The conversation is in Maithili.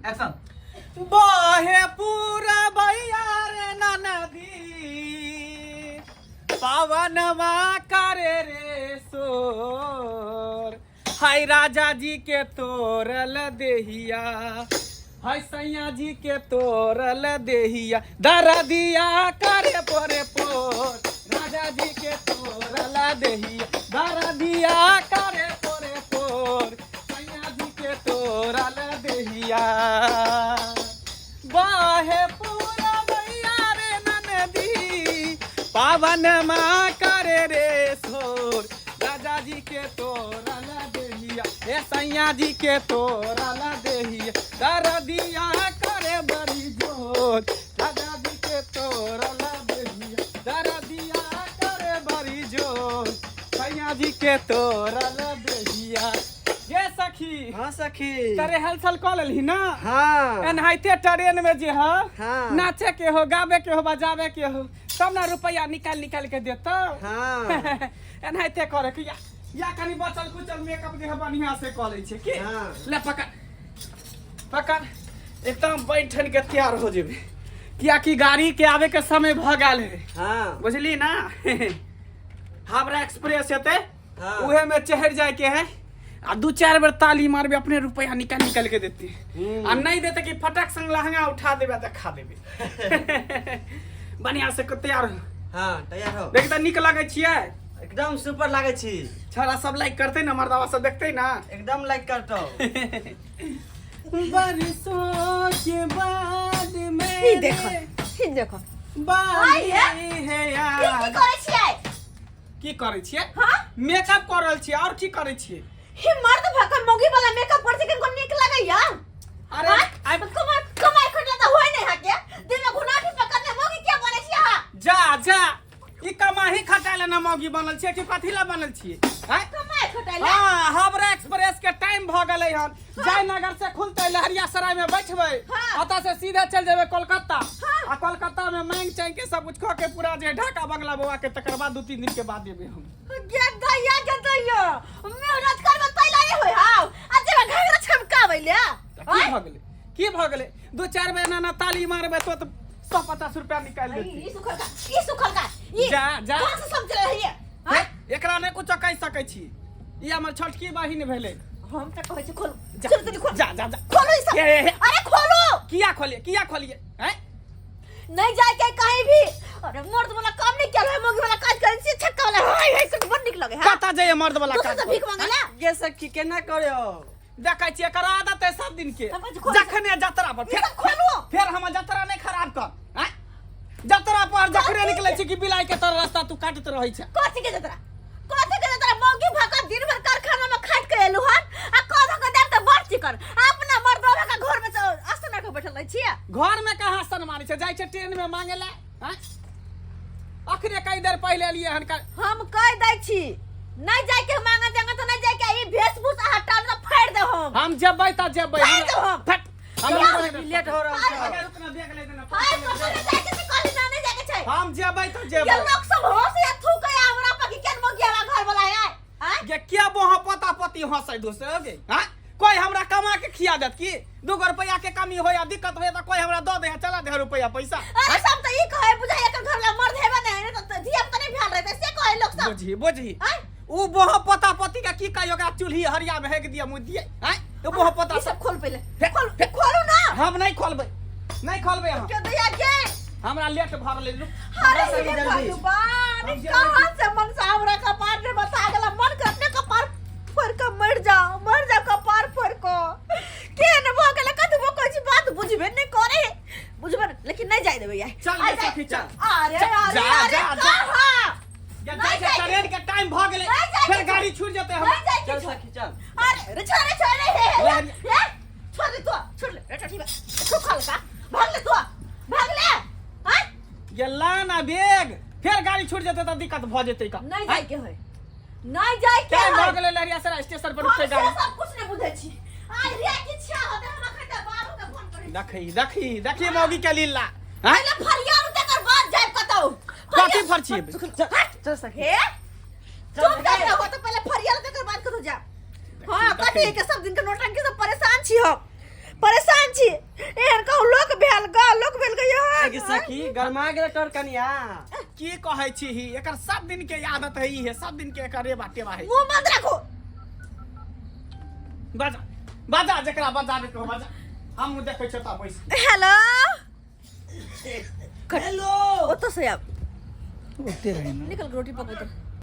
एक्शन। बहे पूरा भैया रे नदी पवनवा करे रे सोर, हाय राजा जी के तोरल देहिया, हाय सैया जी के तोरल देहिया, दरदिया करे पोरे पोर, राजा जी के तोरल देहिया, दरदिया करे पोरे पोर, सैया जी के तोरल देहिया। बाहे पूरा मैया रे ननदी पावन माँ करे रे सोर, राजा जी के तोरल देहिया, हे सैया जी के तोरल देहिया, दरदिया करे बड़ी जोर, राजा जी के तोरल देहिया, दरदिया करे बड़ी जोर, सैया जी के तोरल देहिया। ये सखी। हाँ सखी। तरे हलचल कऽ लेलही ना? हाँ। एनाहिते ट्रेन में जे ह हाँ। नाचे के हो, गावे के हो, बजावे के हो, तब ना रुपया निकाल निकाल के देतो। हाँ। एनाहिते करे के या कनी बचल कुचल मेकअप जे है बढ़िया से कऽ लै छै की। हाँ। ले पकड़ पकड़, एकदम बैठन के तैयार हो जेबे, कियाकि गाड़ी के आवे के समय भऽ गेल है। हाँ। बुझली ना, हावड़ा एक्सप्रेस हेतै। हाँ। उहे में चढ़ जाए के है आ दू चार बेर ताली मारबे, अपने रुपया निकाल निकाल के देते। आ नहीं देते कि फटक संग लहंगा उठा देबे आ देखा देबे। बढ़िया से तैयार हो। हाँ, तैयार हो। देख तऽ नीक लगै छियै? एकदम सुपर लागै छी। छौड़ा सब लाइक करते ना, मर्दावा सब देखते ना? एकदम लाइक करतो। बरसों के बाद में ई देखो, ई देखो। बारी आइ है हे। ई यार। की करै छियै? की करै छियै? हाँ? मेकअप कर रहल छियै, और की करै छियै? हे मर्द भका मौगी वाला मेकअप कर छै, किनको नीक लगैया? अरे हाँ? आइ कमाई कमाई खटला तऽ होय नहि हा के दिन में घुनाठी पकड़ने मौगी के बनै छी अहाँ? जा जा, ई कमाही खटाय ला ना मौगी बनल छियै कि कथी ला बनल छियै? आँय? कमाई खटाय ला? हाँ, हावड़ा एक्सप्रेस के टाइम भ गेलै हन। जयनगर से खुलतै, लहरियासराय में बैठबै। हाँ। ओतऽ से सीधे चल जेबै कोलकाता। हाँ। आ कोलकाता में मांग चांग के सब कुछ खा के पूरा जे ढाका बंगला बौआ के, तकर बाद 2-3 दिन के बाद एबै हम। गे दैया, गे दैया, मेहनत करबै तैला नहि होय हाउ आ जेबै घाघरा छमकाबै ले। तऽ की भऽ गेलै, की भऽ गेलै? 2-4 बेर एना एना ताली मारबै तो तऽ 150 रुपया निकालि देतै। ई सुखल का, ई सुखल का, ई जा, जा। कहाँ से सब चले रहिए? हे, एकरा नहि कुछो कहि सकै छी, ई हमर छोटकी बहिन भेलै। हम तऽ कहै छी खोलू। जा, चलू तनी खोलू। जा जा जा। खोलू ई सब। हे, हे, हे। अरे खोलू। किया खोलिए, किया खोलिए? हैं? नहीं जाए के कहीं भी। अरे मर्द वाला काम नहीं किया है, मौगी वाला काज करै छी, छक्का वाला हाय हाय सब बड़ नीक लगे है। कतऽ जाइए मर्द वाला दोसर काज से भीख मांगे ला। गे सखी, केना करयो? देखै छियै एकर आदत है सब दिन के। हम कहै छी खोलू। जखने जतरा पर ई सब खोलू। फेर हमर जतरा नहि खराब कर। हैं? जतरा पर जखने निकलै छी कि बिलाइ के तर रास्ता तू काटैत रहै छै। कथी के जतरा, कथी के जतरा? मौगी भका दिन भर कारखाना में खाट के एलु हन आ कधा के दाम त बड़ चिकन अपना मर्द के घर में आसन के बैठल रहै छियै। घर में कहाँ आसन मारै छै, जाइ छै ट्रेन में मांगे ला। हैं? अखने कई देर पहिले एलियै हन हम कह दै छी नहीं जाय के मांगे जांगे त नहीं जाय के, ई वेशभूषा हटा त फाड़ दे हम। हम जेबै त जेबै। फाड़ दे हम। फट। हम या। जेबै। लेट हो रहल छै। अगर रुक ना, देख ले देना। हाय, कखन नहीं जाय के से कहली ना, नहीं जाय के छै। हम जेबै त ये जेबै। लोग सब होश या थूके हमरा पर कि केन मगिया घर वाला है? आँय? ये क्या बोहा पोता पोती हंसै दोसे हो गे? हाँ? कोई हमरा कमा के खिया देत की? 2 गो रुपया के कमी हो या दिक्कत हो त कोई हमरा the they, चला दे रुपया पैसा। अरे सब त ई कहे बुझाय एकर घर वाला मर्द हेबे नहीं, नहीं त धिया पुता नहीं भेल रहते से कहे लोग सब। बुझी बुझी। आँय? उ बोहा पोता पोती के की कहियो, ओकरा चूल्ही हरिया में हेक दिया मुँह दिए। आँय? उ बोहा पोता ई सब खोल पहिले। फे- खोल, फे- खोलू ना। हम नहीं खोलबै, नहीं खोलबै हम। के दैया के? हमरा लेट भऽ गेलै, रुक। अरे सही हे जल्दी। भगवान, हम जे कहाँ से मन से हमरा कपार ने बता गेला, मन के अपने कपार फोड़ के मर जाओ, मर जाओ कपार फोड़ के। के ने भऽ गेलै, कतबो कहै छी बात बुझबे नहीं करे, बुझबे नहीं, लेकिन नहीं जाय देबै यार। चल आ गे जाय। सखी, चल। अरे, जा, अरे, जा, अरे, जा, जा। कहाँ? जा, नहीं जा, जाय के। ट्रेन के टाइम भऽ गेलै, नहीं जाय के। फेर गाड़ी छूट जेतै हमरा। नहीं जाय के चल छौ। सखी चल। अरे, रे छोड़, रे छोड़, रे, हे, हे, लहरी। हे, छोड़ दे तू, छोड़ ले, रे ठीक है, सुखल का, भाग ले तू, भाग ले, हाँ? ये ला ना बैग, फेर गाड़ी छूट जेतै तऽ दिक्कत भऽ जेतै का। नहीं जाय के है, नहीं जाय के टाइम है। भऽ गेलै, लहरियासराय स्टेशन पर हम रुकतै से गाड़ी। सब कुछ नहीं बुझै छी। आज रिया की इच्छा होते हम अखन तऽ बाबू के फोन करै छी। देखी देखी देखी मौगी के लीला। हाँ? पहिले फरिया उते कर बाद जाय कतौ। कथी फरछिएबै? चल सखी। हे? चुप कर रहो तो पहिले फरिया उते कर बाद कतौ जा। हां, कथी के सब दिन के नौटंकी से परेशान छी हम, परेशान छी। सखी गरमा गेल तोर कनिया। की कहै छी ही, एकर सब दिन के आदत है ई है, सब दिन के एकर रे बाटे है। मुंह बंद रखो। बजा बजा, जकरा बजाबे के हो बजा, हम देखै छियै तऽ बैस। हेलो। हेलो। ओतऽ से आब ओते रहे ना। निकल के रोटी पकड़।